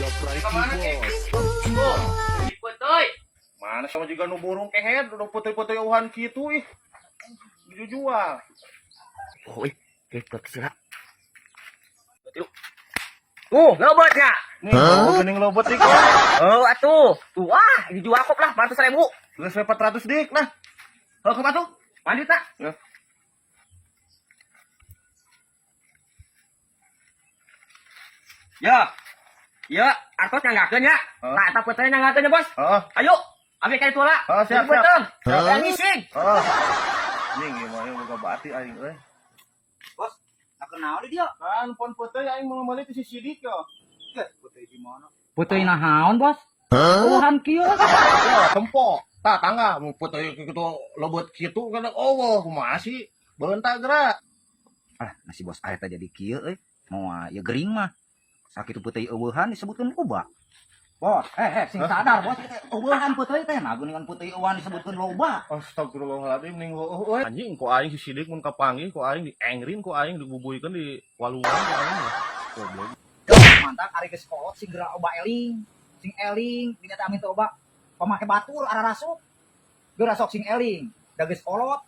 Kemana, Ki? Oh, peuteuy. Mana sama juga nu burung kehed, udah peuteuy-peuteuy eueuhan kitu ih. Dijual. Oh, ih, kayak kesila. Tuh, lobot ya. Nih, oh, geuning lobot dik. Oh, atuh. Tuh, ah, dijual kop lah 400 ribu. Geus 400 dik, nah. Heuh kumaha tuh? Lanjut tak? Ya. Ya. Ya, artos nyanggakeun ya. Hah? Nah, eta peuteuy nyanggakeun ya, Bos. Heeh. Ayo, ambil kali tua lah. Oh, siap, Jadi siap. peuteung. Yang ngising. Heeh. Nih gimana boga bati aing euy. Bos, tak kenal dia. Kan pon peuteuy aing mau meuli ti si Sidik yo. Putih di mana? Putih nahaon, Bos? Tuhan kieu. Ya, tempo. Tah tangga mau peuteuy kitu lobot kitu kan oh kumaha sih? Beunta gerak. Ah, nasi bos air jadi kieu euy. Moal ya gering mah. Sakitu putih eueuhan disebutkeun loba. Bos, sing sadar bos, teh eueuhan putih teh nah geuningan putih eueuhan disebutkeun loba. Astagfirullahaladzim ning heueuh euy. Anjing ku aing si Sidik mun kapanggih ku aing diengrin ku aing dibubuikeun di walungan ku aing. Goblok. Mantap ari geus kolot sing geura oba eling. Sing eling, dina teh amin teh oba pamake batur arah rasuk. Geura sok sing eling. Da geus kolot.